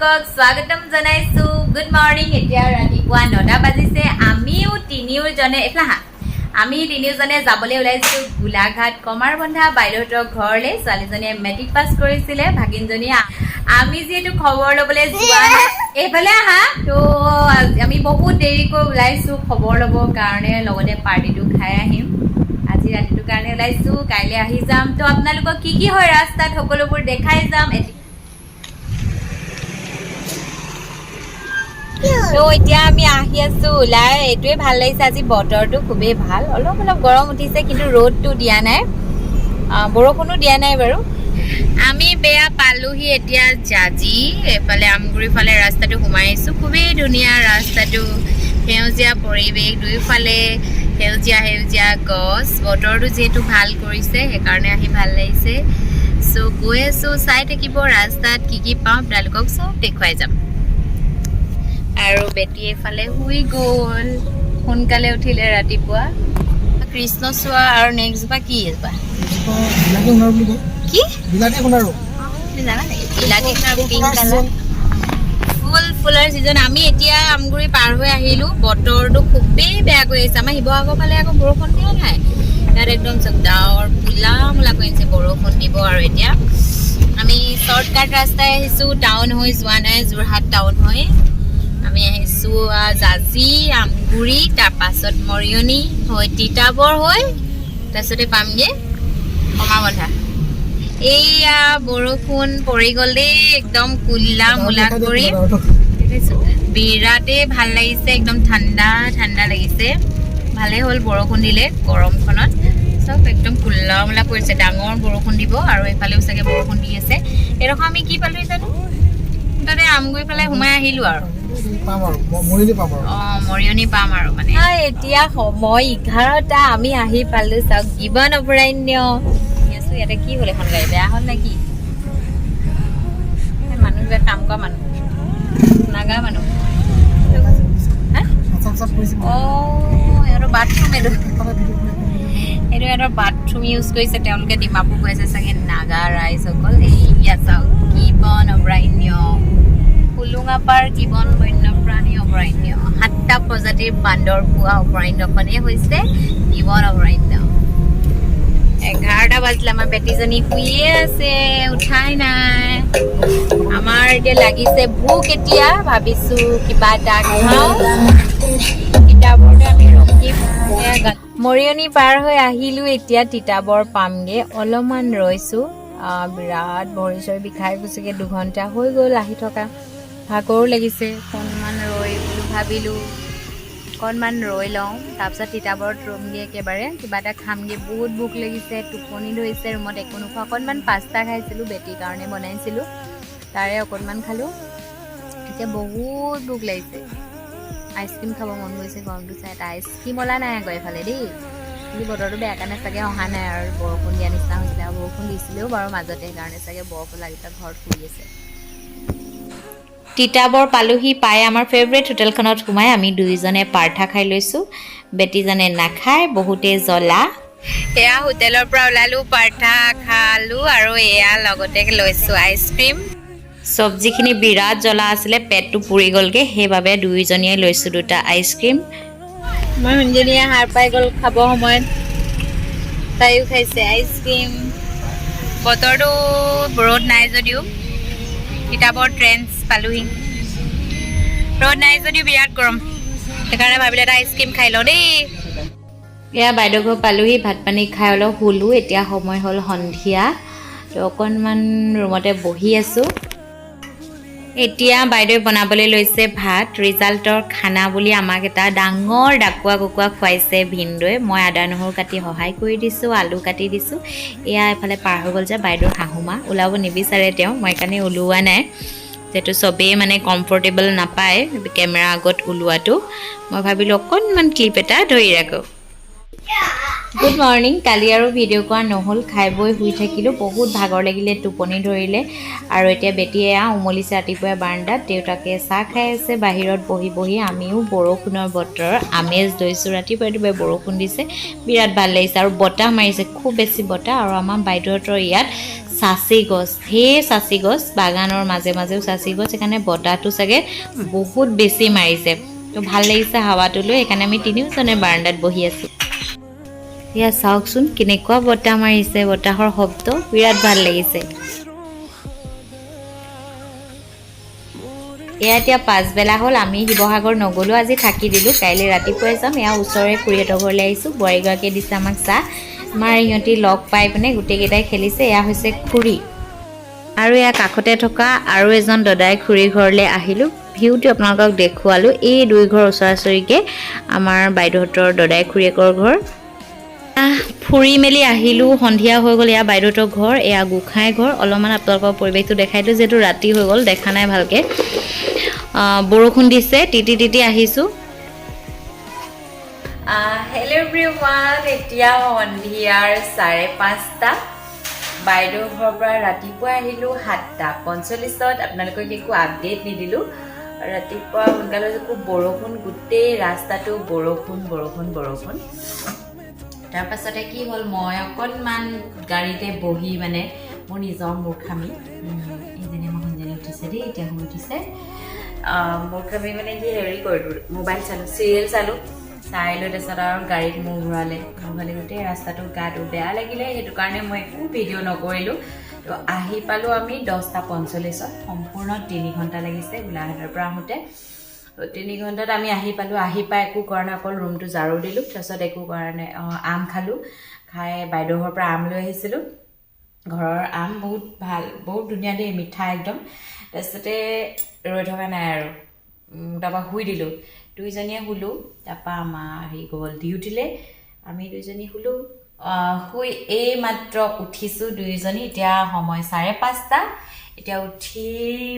আপোনালোকক স্বাগতম জনাইছো। Good morning. এতিয়া ৰাতিপুৱা 9টা বাজিছে। আমিও তিনিওজনে, এইফালে আহা, আমি তিনিওজনে যাবলৈ ওলাইছো গোলাঘাট কমাৰবন্ধা বাইদেউহঁতৰ ঘৰলৈ। ছোৱালীজনীয়ে মেট্ৰিক পাছ কৰিছিলে, ভাগিনজনীয়ে। আমি যিহেতু খবৰ ল'বলৈ যোৱা নাই, এইফালে আহা, তো আমি বহুত দেৰিকৈ ওলাইছো খবৰ ল'বৰ কাৰণে, লগতে পাৰ্টিটো খাই আহিম। আজি ৰাতিটোৰ কাৰণে ওলাইছো, কাইলৈ আহি যাম। তো আপোনালোকক কি কি হয় ৰাস্তাত সকলোবোৰ দেখাই যাম। তো এতিয়া আমি আহি আছো ওলাই। এইটোৱে ভাল লাগিছে, আজি বতৰটো খুবেই ভাল। অলপ অলপ গৰম উঠিছে, কিন্তু ৰ'দটো দিয়া নাই, বৰষুণো দিয়া নাই বাৰু। আমি বেয়া পালোহি এতিয়া জাজি, এইফালে আমগুৰি ফালে ৰাস্তাটো সোমাই আহিছো। খুবেই ধুনীয়া ৰাস্তাটো, সেউজীয়া পৰিৱেশ, দুয়োফালে সেউজীয়া সেউজীয়া গছ। বতৰটো যিহেতু ভাল কৰিছে, সেইকাৰণে আহি ভাল লাগিছে। চ' গৈ আছো, চাই থাকিব, ৰাস্তাত কি কি পাওঁ আপোনালোকক চব দেখুৱাই যাম। আৰু বেটি এইফালে শুই গ'ল, সোনকালে উঠিলে ৰাতিপুৱা। কৃষ্ণচূড়া আৰু নেক্সট বা কি এজোপা? বিলাতী সোণাৰু বুলি কয়। কি? বিলাতী সোণাৰু। তুমি জানা নেকি? বিলাতী সোণাৰু, পিংক কালাৰ ফুল, ফুলৰ ছিজন। আমি এতিয়া আমগুৰি পাৰ হৈ আহিলো। বতৰটো খুবেই বেয়া কৰি আহিছে। আমাৰ শিৱসাগৰ ফালে আকৌ বৰষুণ দিয়া নাই, ইয়াত একদম চব ডাৱৰ কোলা মোলা কৰি আহিছে, বৰষুণ দিব। আৰু এতিয়া আমি শ্বৰ্টকাট ৰাস্তাই আহিছো, টাউন হৈ যোৱা নাই, যোৰহাট টাউন হৈ আমি আহিছো। জাজি, আমগুৰি, তাৰপাছত মৰিয়নি হৈ তিতাবৰ হৈ তাৰপিছতে পামগে কমাবন্ধা। এইয়া বৰষুণ পৰি গ'ল দেই, একদম কোলা মোলা কৰি। বিৰাটেই ভাল লাগিছে, একদম ঠাণ্ডা ঠাণ্ডা লাগিছে। ভালেই হ'ল বৰষুণ দিলে গৰমখনত। চব একদম কোলা মোলা কৰিছে, ডাঙৰ বৰষুণ দিব। আৰু এইফালেও চাগে বৰষুণ দি আছে। এইডোখৰ আমি কি পালো জানো? তাতে আমগুৰি ফালে সোমাই আহিলো আৰু। পাম আৰু মৰিয়নি পাম আৰু। অ, মৰিয়নি পাম আৰু। মানে এতিয়া সময় 11টা, আমি আহি পালো। চাওক, গিবন অভয়াৰণ্য আছো ইয়াতে। কি হ'ল, এখন গাড়ী বেয়া হ'ল নেকি? মানুহবিলাক কাম কৰা মানুহ, নাগা মানুহ। হা? চাপ চাপ কৰিছে। অ, সিহঁতৰ বাথৰুম এইটো। এইটো সিহঁতৰ বাথৰুম ইউজ কৰিছে তেওঁলোকে। ডিমাপুৰ গৈ আছে চাগে নাগা ৰাইজসকল। এইয়া চাওক, গিবন অভয়াৰণ্য, হোলোঙাপাৰ গিবন বন্যপ্ৰাণী অভয়াৰণ্য। 7টা প্ৰজাতিৰ বান্দৰ পোৱা অভয়াৰণ্যখনেই হৈছে গিবন অভয়াৰণ্য। 11টা বাজিলে, আমাৰ বেটীজনী শুইয়ে আছে, উঠাই নাই। আমাৰ এতিয়া লাগিছে ভোক, এতিয়া ভাবিছো কিবা এটা খাওঁ। তিতাবৰতে আমি ৰখিম। মৰিয়নি পাৰ হৈ আহিলো, এতিয়া তিতাবৰ পামগে। অলপমান ৰৈছো, বিৰাট ভৰি চৰি বিষাই গৈছেগে। 2 ঘণ্টা হৈ গ'ল আহি থকা, ভাগৰো লাগিছে। অকণমান ৰৈ বোলো, ভাবিলো অকণমান ৰৈ লওঁ, তাৰপিছত তিতাবৰত ৰ'মগৈ, একেবাৰে কিবা এটা খামগৈ। বহুত ভোক লাগিছে, টোপনি ধৰিছে। ৰুমত একো নোখোৱা, অকণমান পাস্তা খাইছিলোঁ, বেটীৰ কাৰণে বনাইছিলোঁ, তাৰে অকণমান খালোঁ। এতিয়া বহুত ভোক লাগিছে, আইচক্ৰীম খাব মন গৈছে গৰমটো চাই। এটা আইচক্ৰীম ওলা নাই আকৌ এইফালে দেই। কিন্তু বতৰটো বেয়া কাৰণে চাগে অহা নাই আৰু বৰষুণ দিয়া নিচিনা হৈছিলে আৰু বৰষুণ দিছিলেও বাৰু মাজতে, সেইকাৰণে চাগে বৰফ লাগি পেলাই ঘৰত শুই আছে। তিতাবৰ পালোহি, পাই আমাৰ ফেভৰেট হোটেলখনত সোমাই আমি দুয়োজনে পাৰঠা খাই লৈছোঁ। বেটীজনে নাখায়, বহুতেই জ্বলা। এয়া হোটেলৰ পৰা ওলালোঁ, পাৰঠা খালোঁ আৰু এয়া লগতে লৈছোঁ আইচক্ৰীম। চব্জিখিনি বিৰাট জ্বলা আছিলে, পেটটো পুৰি গ'লগৈ, সেইবাবে দুয়োজনীয়ে লৈছোঁ দুটা আইচক্ৰীম। মই সোণজনীয়ে সাৰ পাই গ'ল খাব সময়ত, তাইও খাইছে আইচক্ৰীম। বতৰটো ৰ'দ নাই যদিও, তিতাবৰ ট্ৰেণ্ডছ পালোহি, ৰ'দ নাই যদিও বিৰাট গৰম, সেইকাৰণে ভাবিলে এটা আইচক্ৰীম খাই লওঁ দেই। এয়া বাইদেউ ঘৰ পালোহি, ভাত পানী খাই অলপ শুলোঁ। এতিয়া সময় হ'ল সন্ধিয়া, তো অকণমান ৰুমতে বহি আছোঁ। এতিয়া বাইদেৱে বনাবলৈ লৈছে ভাত। ৰিজাল্টৰ খানা বুলি আমাক এটা ডাঙৰ ডাকুৱা কুকুৰা খুৱাইছে ভিনদৌৱে। মই আদা নহৰু কাটি সহায় কৰি দিছোঁ, আলু কাটি দিছোঁ। এয়া এফালে পাৰ হৈ গ'ল যে বাইদেউৰ শাহুমা, ওলাব নিবিচাৰে তেওঁ, মই সেইকাৰণে ওলোৱা নাই। যিহেতু চবেই মানে কমফৰ্টেবল নাপায় কেমেৰা আগত ওলোৱাটো, মই ভাবিলোঁ অকণমান ক্লিপ এটা ধৰি ৰাখোঁ। Good morning. কালি আৰু ভিডিঅ' কৰা নহ'ল, খাই বৈ শুই থাকিলোঁ, বহুত ভাগৰ লাগিলে, টোপনি ধৰিলে। আৰু এতিয়া বেটীয়ে এয়া উমলিছে ৰাতিপুৱাই বাৰাণ্ডাত, দেউতাকে চাহ খাই আছে বাহিৰত বহি বহি। আমিও বৰষুণৰ বতৰৰ আমেজ লৈছোঁ। ৰাতিপুৱাই ৰাতিপুৱাই বৰষুণ দিছে, বিৰাট ভাল লাগিছে আৰু বতাহ মাৰিছে, খুব বেছি বতাহ। আৰু আমাৰ বাইদেউহঁতৰ ইয়াত চাচি গছ, ঢেৰ চাচি গছ, বাগানৰ মাজে মাজেও চাচি গছ, সেইকাৰণে বতাহটো চাগে বহুত বেছি মাৰিছে। তো ভাল লাগিছে হাৱাটো লৈ, সেইকাৰণে আমি তিনিওজনে বাৰাণ্ডাত বহি আছোঁ। এয়া চাওকচোন কেনেকুৱা বতাহ মাৰিছে, বতাহৰ শব্দ বিৰাট ভাল লাগিছে। এয়া এতিয়া পাছবেলা হ'ল, আমি শিৱসাগৰ নগ'লোঁ, আজি থাকি দিলোঁ, কাইলৈ ৰাতিপুৱাই যাম। এয়া ওচৰৰে খুৰীহঁতৰ ঘৰলৈ আহিছোঁ, বোৱাৰীগৰাকীয়ে দিছে আমাক চাহ। আমাৰ ইহঁতি লগ পাই পিনে গোটেইকেইটাই খেলিছে। এয়া হৈছে খুৰী আৰু এয়া কাষতে থকা আৰু এজন দদাই খুৰীৰ ঘৰলৈ আহিলোঁ। ভিউটো আপোনালোকক দেখুৱালোঁ। এই দুই ঘৰ ওচৰা ওচৰিকৈ আমাৰ বাইদেউহঁতৰ দদাই খুৰীয়েকৰ ঘৰ। ফুৰি মেলি আহিলোঁ, সন্ধিয়া হৈ গ'ল। এয়া বাইদেউহঁতৰ ঘৰ, এয়া গোঁসাই ঘৰ। অলপমান আপোনালোকৰ পৰিৱেশটো দেখাই দিলোঁ, যিহেতু ৰাতি হৈ গ'ল, দেখা নাই ভালকৈ। বৰষুণ দিছে, তিতি তিতি আহিছোঁ। হেল্ল' এভৰিৱান, এতিয়া সন্ধিয়াৰ 5:30। বাইদেউৰ ঘৰৰ পৰা ৰাতিপুৱা আহিলোঁ 7:45ত। আপোনালোকক একো আপডেট নিদিলোঁ। ৰাতিপুৱা সোনকালে হৈছে, খুব বৰষুণ, গোটেই ৰাস্তাটো বৰষুণ বৰষুণ বৰষুণ। তাৰপাছতে কি হ'ল, মই অকণমান গাড়ীতে বহি মানে মোৰ নিজৰ মূৰ্খামি, এইজনী আমাৰ সোনজনী উঠিছে দেই, এতিয়া শুই উঠিছে। মূৰ্খামি মানে কি হেৰি কৰিলোঁ, মোবাইল চালোঁ, চিৰিয়েল চালোঁ, চাই লৈ তাৰপিছত আৰু গাড়ীত মূৰ ঘূৰালে, মূৰ ঘূৰালে গোটেই ৰাস্তাটো গাটো বেয়া লাগিলে, সেইটো কাৰণে মই একো ভিডিঅ' নকৰিলোঁ। তো আহি পালোঁ আমি 10:45ত, সম্পূৰ্ণ 3 ঘণ্টা লাগিছে গোলাঘাটৰ পৰা আহোঁতে। তো 3 ঘণ্টাত আমি আহি পালোঁ। আহি পাই একো কৰা নাই, অকল ৰুমটো ঝাৰু দিলোঁ, তাৰপিছত একো কৰা নাই। আম খালোঁ, খাই বাইদেউৰ ঘৰৰ পৰা আম লৈ আহিছিলোঁ। ঘৰৰ আম বহুত ভাল, বহুত ধুনীয়া দেই, মিঠা একদম। তাৰপিছতে ৰৈ থকা নাই আৰু, তাৰপৰা শুই দিলোঁ, দুইজনীয়ে শুলোঁ। তাৰপৰা আমাৰ আহি গ'ল ডিউটিলৈ, আমি দুইজনী শুলোঁ। শুই এই মাত্ৰ উঠিছোঁ দুয়োজনী। এতিয়া সময় 5:30। এতিয়া উঠি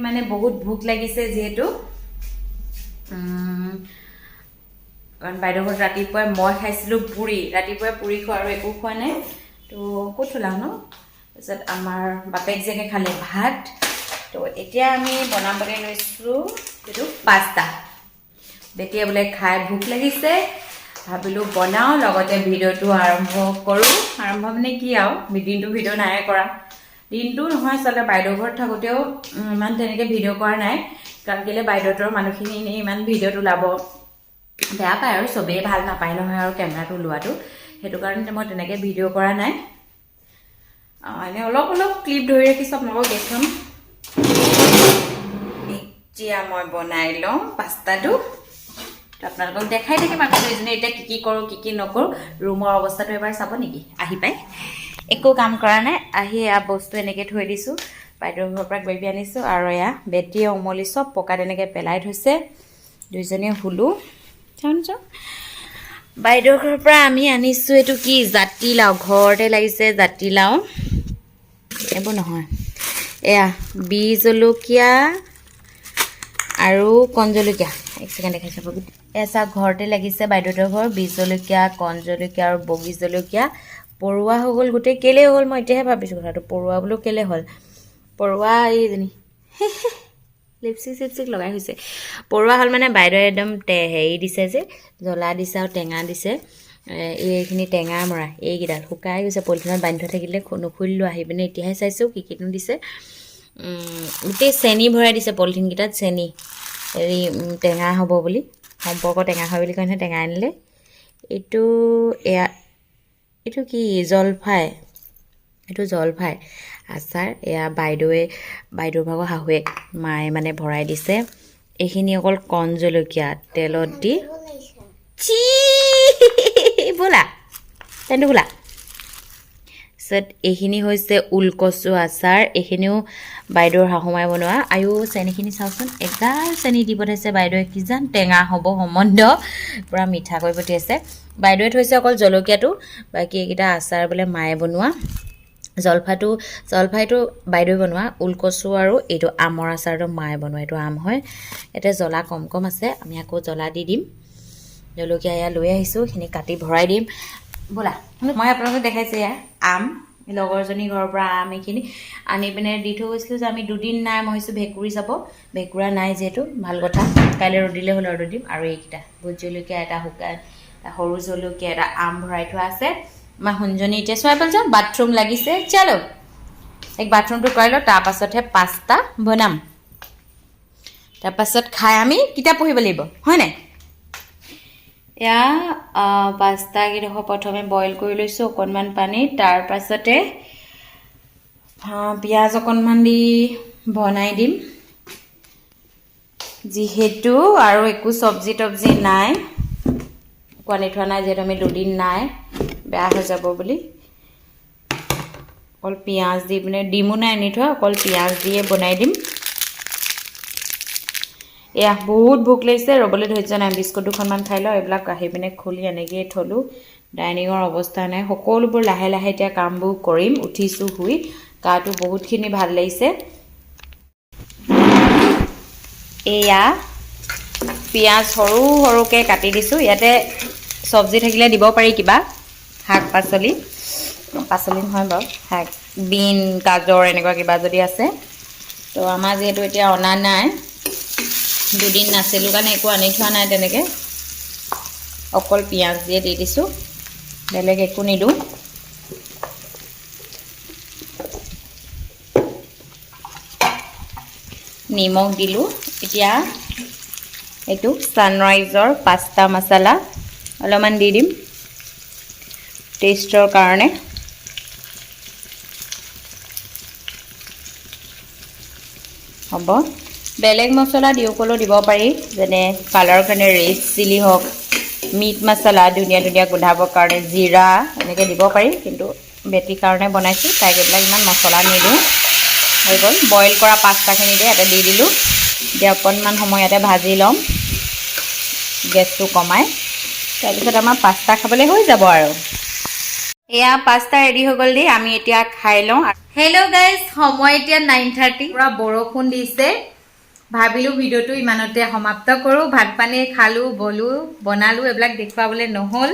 মানে বহুত ভোক লাগিছে যিহেতু, কাৰণ বাইদেউ ঘৰত ৰাতিপুৱাই মই খাইছিলোঁ পুৰি, ৰাতিপুৱাই পুৰি খোৱা আৰু একো খোৱা নাই। তো ক'ত থলা ন? তাৰপিছত আমাৰ বাপেক জীয়েকে খালে ভাত। তো এতিয়া আমি বনাবলৈ লৈছোঁ এইটো পাস্তা। বেটিয়ে বোলে খাই ভোক লাগিছে, ভাবিলোঁ বনাওঁ, লগতে ভিডিঅ'টো আৰম্ভ কৰোঁ। আৰম্ভ মানে কি আৰু, দিনটো ভিডিঅ' নাই কৰা। দিনটো নহয় আচলতে, বাইদেউ ঘৰত থাকোঁতেও ইমান তেনেকৈ ভিডিঅ' কৰা নাই। কাৰণ কেলৈ, বাইদেউহঁতৰ মানুহখিনি এনেই ইমান ভিডিঅ'ত ওলাব বেয়া পায় আৰু চবেই ভাল নাপায় নহয় আৰু কেমেৰাটো ওলোৱাটো, সেইটো কাৰণে মই তেনেকৈ ভিডিঅ' কৰা নাই। এনেই অলপ অলপ ক্লিপ ধৰি ৰাখিছোঁ, আপোনালোকক দেখুৱাম। এতিয়া মই বনাই লওঁ পাস্তাটো, তো আপোনালোকক দেখাই থাকিম আমি দুইজনী এতিয়া কি কি কৰোঁ, কি কি নকৰোঁ। ৰুমৰ অৱস্থাটো এবাৰ চাব নেকি? আহি পাই একো কাম কৰা নাই, আহি এয়া বস্তু এনেকৈ থৈ দিছোঁ। বাইদেউৰ ঘৰৰ পৰা কিবা আনিছোঁ আৰু এয়া বেটীয়ে উমলি চব পকাত এনেকৈ পেলাই থৈছে। দুইজনীয়ে শুলোঁ। চাওঁ চাওঁ, বাইদেউৰ ঘৰৰ পৰা আমি আনিছোঁ এইটো কি জাতিলাও, ঘৰতে লাগিছে জাতিলাও। এইবোৰ নহয়, এয়া বি জলকীয়া আৰু কণ জলকীয়া। এক ছেকেণ্ড, দেখাই চাব। এয়া চাওক, ঘৰতে লাগিছে বাইদেউহঁতৰ ঘৰ বি জলকীয়া, কণ জলকীয়া আৰু বগী জলকীয়া। পৰুৱা হৈ গ'ল গোটেই, কেলৈ হ'ল মই এতিয়াহে ভাবিছোঁ কথাটো। পৰুৱা বোলো কেলৈ হ'ল? পৰুৱা এইজনী লিপষ্টিক চিপষ্টিক লগাই হৈছে। পৰুৱা হ'ল মানে বাইদেৱে একদম হেৰি দিছে যে, জ্বলা দিছে আৰু টেঙা দিছে। এইখিনি টেঙা মৰা এইকেইডাল শুকাই গৈছে, পলিথিনত বান্ধি থোৱা থাকিলে। নুখুলিলোঁ, আহি পিনে এতিয়াহে চাইছোঁ কি কিনো দিছে। গোটেই চেনি ভৰাই দিছে পলিথিনকেইটাত, চেনি হেৰি টেঙা হ'ব বুলি, সম্পৰ্ক টেঙা হয় বুলি কয় নহয় টেঙা আনিলে। এইটো এয়া এইটো কি জলফাই, এইটো জলফাই আচাৰ। এয়া বাইদেৱে, বাইদেউৰ ভাগৰ শাহুৱেক মায়ে মানে ভৰাই দিছে। এইখিনি অকল কণ জলকীয়া তেলত দি চি ব'লা তেন্তে বোলা। তাৰপিছত এইখিনি হৈছে ওলকচু আচাৰ, এইখিনিও বাইদেউৰ শাহুমাই বনোৱা। আয়ো, চেনিখিনি চাওকচোন, এগাল চেনি দি পঠাইছে বাইদেৱে, কিজান টেঙা হ'ব সম্বন্ধ, পূৰা মিঠা কৰি পঠিয়াইছে। বাইদেৱে থৈছে অকল জলকীয়াটো, বাকী এইকেইটা আচাৰ বোলে মায়ে বনোৱা। জলফাইটো, জলফাইটো বাইদেৱে বনোৱা, ওলকচু আৰু এইটো আমৰ আচাৰটো মায়ে বনোৱা। এইটো আম হয়। ইয়াতে জ্বলা কম কম আছে, আমি আকৌ জ্বলা দি দিম। জলকীয়া এয়া লৈ আহিছোঁ, এইখিনি কাটি ভৰাই দিম। ব'লা, মই আপোনালোকক দেখাইছোঁ। এয়া আম, লগৰজনীৰ ঘৰৰ পৰা আম এইখিনি আনি পিনে দি থৈ গৈছিলোঁ যে আমি দুদিন নাই, মই ভাবিছোঁ ভেঁকুৰি যাব, ভেঁকুৰা নাই যিহেতু ভাল কথা। কাইলৈ ৰ'দ দিলে হ'লে ৰ'দ দিম। আৰু এইকেইটা ভোট জলকীয়া এটা, শুকান এটা, সৰু জলকীয়া এটা, আম ভৰাই থোৱা আছে। আমাৰ সোণজনী এতিয়া চোৱাই পেলাই যাওঁ, বাথৰুম লাগিছে। চলো। তাইক বাথৰুমটো কৰাই লওঁ, তাৰপাছতহে পাস্তা বনাম। তাৰপাছত খাই আমি কিতাপ পঢ়িব লাগিব, হয় নাই? এয়া পাস্তাকেইডোখৰ প্ৰথমে বইল কৰি লৈছোঁ অকণমান পানী। তাৰপাছতে পিঁয়াজ অকণমান দি বনাই দিম। যিহেতু আৰু একো চব্জি তব্জি নাই, একো আনি থোৱা নাই, যিহেতু আমি দুদিন নাই, বেয়া হৈ যাব বুলি। অকল পিঁয়াজ দি পিনে, ডিমো নাই আনি থোৱা, অকল পিঁয়াজ দিয়ে বনাই দিম। এয়া বহুত ভোক লাগিছে, ৰ'বলৈ ধৈৰ্য নাই। বিস্কুট দুখনমান খাই লওঁ। এইবিলাক আহি পিনে খুলি এনেকৈয়ে থ'লোঁ। ডাইনিঙৰ অৱস্থা নাই। সকলোবোৰ লাহে লাহে এতিয়া কামবোৰ কৰিম। উঠিছোঁ শুই, গাটো বহুতখিনি ভাল লাগিছে। এয়া পিঁয়াজ সৰু সৰুকৈ কাটি দিছোঁ। ইয়াতে চব্জি থাকিলে দিব পাৰি, কিবা শাক পাচলি, পাচলি নহয় বাৰু, শাক, বিন, গাজৰ এনেকুৱা কিবা যদি আছে। তো আমাৰ যিহেতু এতিয়া অনা নাই, দুদিন নাছিলোঁ কাৰণে একো আনি থোৱা নাই তেনেকৈ। অকল পিঁয়াজ দিয়ে দি দিছোঁ, বেলেগ একো নিদিওঁ। নিমখ দিলোঁ। এতিয়া এইটো ছানৰাইজৰ পাস্তা মছলা অলপমান দি দিম টেষ্টৰ কাৰণে। হ'ব, বেলেগ মছলা দিওঁ ক'লেও দিব পাৰি, যেনে কালাৰৰ কাৰণে ৰেড চিলি হওক, মিট মছলা ধুনীয়া ধুনীয়া গোন্ধাবৰ কাৰণে জিৰা, এনেকৈ দিব পাৰি। কিন্তু বেটীৰ কাৰণে বনাইছোঁ, তাইক এইবিলাক ইমান মছলা নিদিওঁ। হৈ গ'ল। বইল কৰা পাস্তাখিনিতে ইয়াতে দি দিলোঁ। এতিয়া অকণমান সময় ইয়াতে ভাজি ল'ম গেছটো কমাই। তাৰপিছত আমাৰ পাস্তা খাবলৈ হৈ যাব। আৰু এয়া পাস্তা ৰেডি হৈ গ'ল দেই। আমি এতিয়া খাই লওঁ। হেল্ল' গাইজ, সময় এতিয়া 9:30। পুৰা বৰষুণ দিছে। ভাবিলোঁ ভিডিঅ'টো ইমানতে সমাপ্ত কৰোঁ। ভাত পানী খালোঁ, বলোঁ, বনালোঁ, এইবিলাক দেখুৱাবলৈ নহ'ল।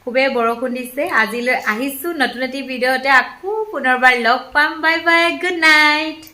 খুবেই বৰষুণ দিছে। আজিলৈ আহিছোঁ। নতুন এটি ভিডিঅ'তে আকৌ পুনৰবাৰ লগ পাম। Bye bye, good night.